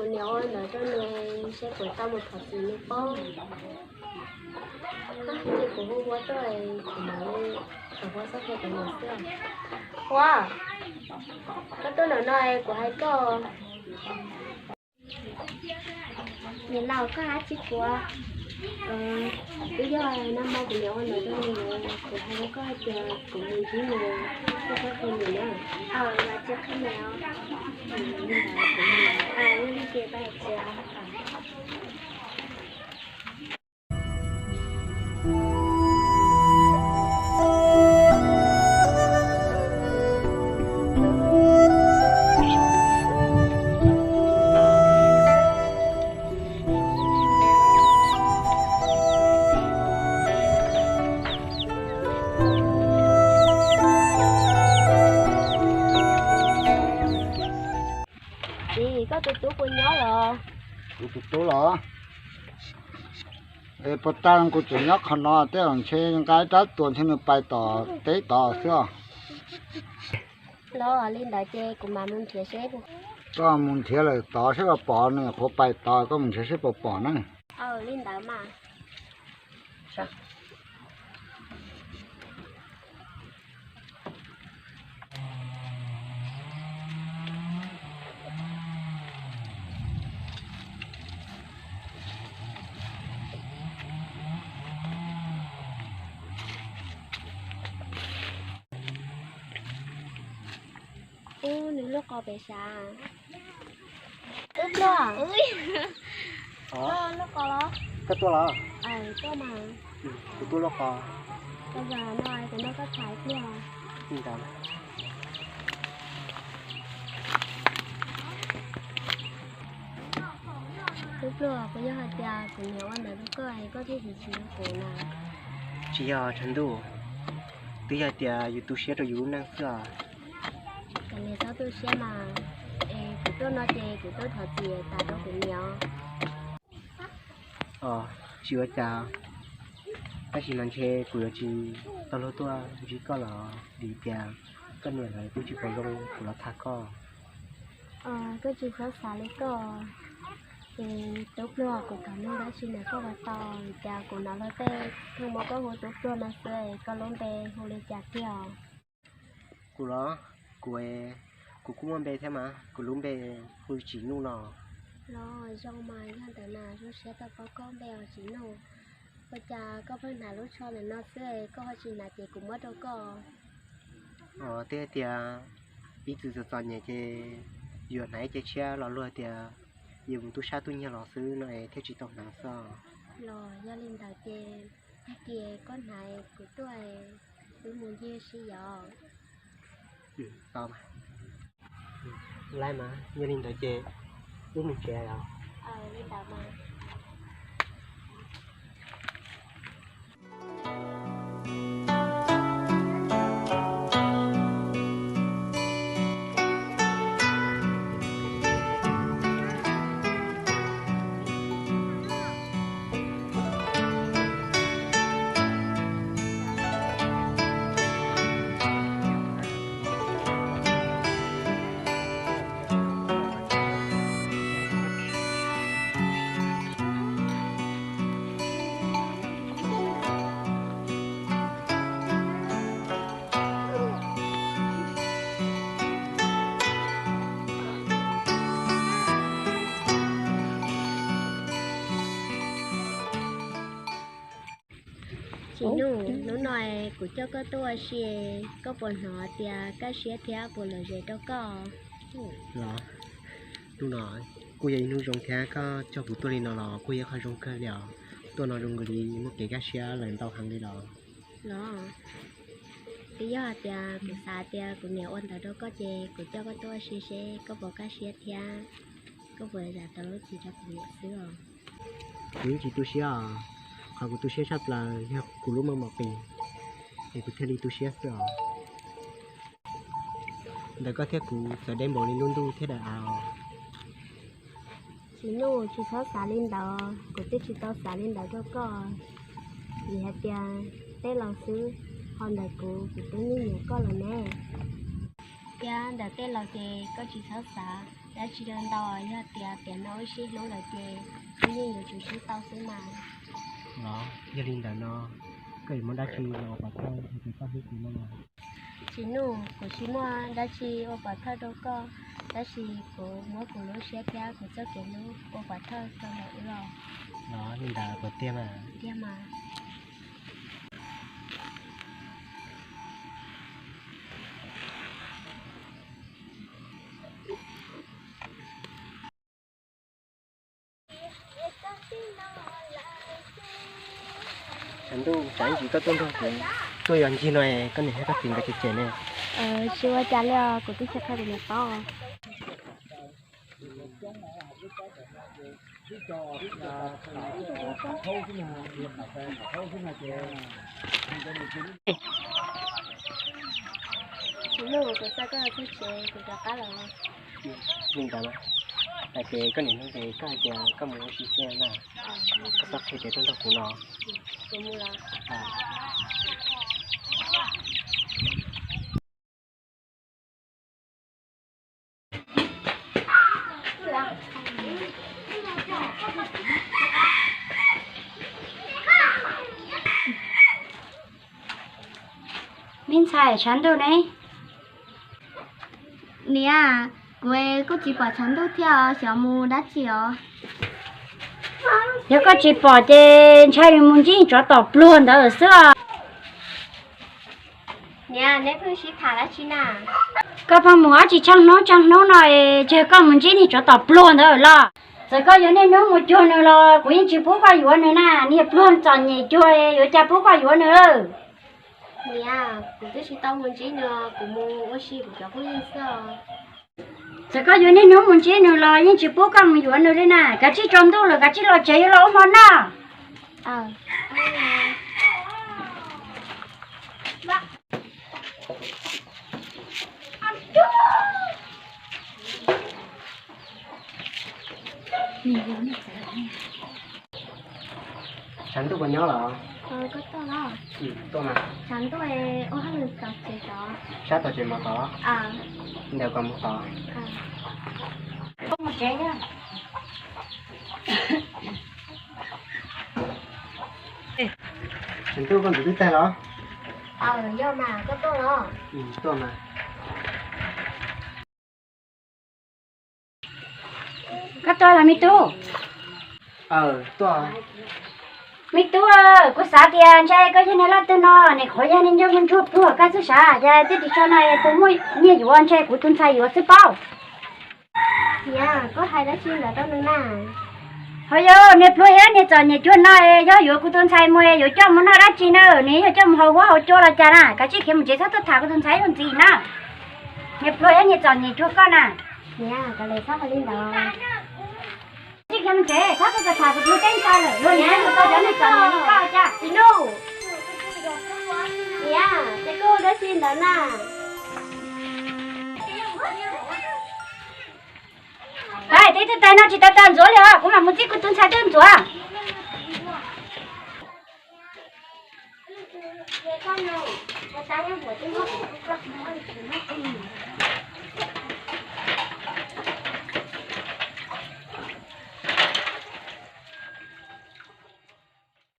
Niam ua ntawd rau nws saib puas tau mus thov txim nws pob. Ces kuv hu Huab tuaj, kuv mam li thov Huab txoj kev kom niam xwb. Huab, koj tuaj ntawm no kuv hais koj. Niam laus, koj hais tsis puas? Twb yog nag hmo kuv niam ua ntawd rau nws, kuv hais rau koj hais tias kuv mus ntsib nws, koj txhob qhia niam na. Aw, los tsis qhia niam os. Yog li ces pab hais tias Txiv, koj tus tub puas nyob los? Kuv tus tub los? Es puas tas kuv tseem nyob qhov no, tej zaum ntshe nqa ib rab tuas ntshe nws pais tom teb tod xwb os. Los li ntawd ces kuv mam mus nrhiav seb. Koj mus nrhiav lawm tod seb puas pom, nws nyuam qhuav pais tod, koj mus nrhiav seb puas pom na. Aw, li ntawd mas. Ub, nws lub qos pem sav. Tub Pluag, koj lub qos los? Koj tuaj los? Tuaj mas. Kuv tuaj lub qos. Koj zam no kuv nrog koj tham ib pliag. Tub Pluag, puas yog hais tias kuv niam ua ntawd rau koj es koj thiaj tsis yuav kuv na? Tsis yog tshav ntuj, twb yog tias yus tu siab rau yus lub neej xwb os. Koj niam txhob tu siab mas, es kuv tuaj no ces kuv tuaj thov txim tas rau kuv niam. Os, tsis ua cas, tab sis mas ntshe kuv yuav tsis tau luag tuaj ntsib koj los vim tias koj niam lawv twb tsis pom zoo kuv los tham koj. Koj tsis txhob xav li koj. Ces Tub Pluag, kuv thov nug dab tsi ntawm koj los tau, vim tias kuv hnov luag tej thaum muab koj hu Tub Pluag no xwb, koj lub npe hu li cas tiag? Kuv los? Kuv, kuv kuj muaj npe thiab mas, kuv lub npe hu Tsim Nuj no. Los zoo mas, yog ntawd na zoo siab tau paub koj npe os Tsim Nuj. Ua cas koj pheej hnav lub tsho ntawm no xwb, koj ho tsis hnav ces kuv muab rau koj. Os, twb tias ib txwm txom txom nyem ces yuav hnav ib ce tshiab los luag tias yus mus tub sab tub nyiag los xwb no es thiaj tsis tau hnav xwb. Los yog li ntawd ces tag kis koj hnav kuv tuaj, wb mus ncig sib yos. Tau mas. Laib mas, yog li ntawd ces wb mus tsev os. Li ntawd mas. Tsim Nuj, hnub no kuv coj koj tuaj ua si, koj puas hnov tias kaj siab thiab puas lom zem rau koj? Los, hnub no kuj yog ib hnub zoo thiab, koj coj kuv tuaj li no los kuj yog qhov zoo kawg li os. Tuaj no zoo nkaus li muaj kev kaj siab lawm ntau heev li los. Los, twb yog hais tias kuv xav tias kuv niam ua ntawd rau koj ces kuv coj koj tuaj ua si seb koj puas kaj siab thiab koj puas zam tau lub txim rau kuv niam xwb os. Kuv yeej tsis tu siab os, qhov kuv tu siab tshaj plaws yog kuv lub meej mom qis, es kuv thiaj li tu siab xwb os. Ntawm koj thiab kuv txawv deb npaum li lub ntuj thiab daim av os. Tsim Nuj, tsis txhob xav li ntawd, kuv twb tsis tau xav li ntawd rau koj. Vim hais tias tej laus xwb, ho ntawm kuv, kuv twb nyiam nyiam koj lawm ne. Thiab ntawm tej laus ces koj tsis txhob xav, Dab tsi los ntau, yog tias tiam no wb sib hlub lawm ces wb yeej yuav tsum sib tau xwb mas. Los yog li ntawd no, koj yuav muaj dab tsi los ua pov thawj hais tias koj hlub kuv no mas? Tsis Nuj, kuv tsis muaj dab tsi ua pov thawj rau koj, tab sis kuv muab kuv lub siab thiab kuv txoj kev hlub ua pov thawj rau ntawm wb os. Los li ntawd puas tiag mas? Tiag mas. Tshav ntuj, tsam ib ntsis koj tuaj nrog kuv tuaj yos ncig no, koj niam thiab koj txiv nkawd cem cem ne. Tsis ua cas li os, kuv twb tsis qhia kuv niam paub. Tsis Nuj, kuv xa koj txog tsev, kuv rov qab los. Li ntawd mas, hais tias koj niam hnub ces koj hais tias koj mus ua si xwb na, koj txhob qhia tias tuaj nrog kuv no. Kuv mus los. Me ntxhais, tshav ntuj ne. Niam, kuv kuj tsis pom tshav ntuj thiab os, xyov mus dab tsi os. Yog koj tsis pom ces ntshai mus ntsib tsov tom pluag ntawd xwb os. Niam, neb pheej sib tham dab tsi na? Koj pheej mus dab tsi tsheej hnub tsheej hnub no es tseg koj mus ntsib niag tsov tom pluag ntawd los? Txawm koj yuav niaj hnub mus cuag nws los kuv yeej tsis pub koj yuav nws na, niag pluag txom nyem cuag yuav cas pub koj yuav nws. Niam, kuv twb tsis tau mus ntsib nws, kuv mus ua si kuv cov phooj ywg xwb os. Txawm koj yuav niaj hnub mus ntsib nws los yeej tsis pub koj mus yuav nws li na, kav tsij tsaus ntuj lawm kav tsij los tsev yuav los ua hmo noj. Tshav ntuj puas nyob los? Tuaj mas. Tshav ntuj ua hauj lwm tom tsev tod. Sab tom tsev mov tod. Ntawd kom mus tod. Tshav ntuj koj ntxim twb tag los? Yog mas, koj tuaj los? Tuaj mas. Koj tuaj los me tub? Me tub, kuv xav tias ntshe koj yog niag laj twg no, nim qhuav yog niag ntsej muag ntsuag pluag koj xwb sav, cas twb tsis tso no es puas muaj nyiaj yuav, ntshe kuv tus ntxhais yuav xwb paub. Niam, koj hais dab tsi ntawd rau nws na? Ho yog niag pluag thiab niag txom nyem cuag no es yog yuav kuv tus ntxhais mus es yuav coj mus noj dab tsi na, nws yog coj mus haus huab haus cua los cas na, kav tsij khiav mus tsev txhob tuaj tham kuv tus ntxhais ib zaug ntxiv na. Niag pluag thiab niag txom nyem cuag koj na. Niam, kav liam txhob hais li ntawd. Txhob tuaj tham kuv tus ntxhais lawm, luag niam tau cov neeg txom nyem li koj cas. Tsis Nuj, niam, ces koj ua dab tsi ntawd na? Hais, tib tug tais no tsis tau tag ntxuav li os, kuv mam mus txib kuv tus ntxhais tuaj ntxuav.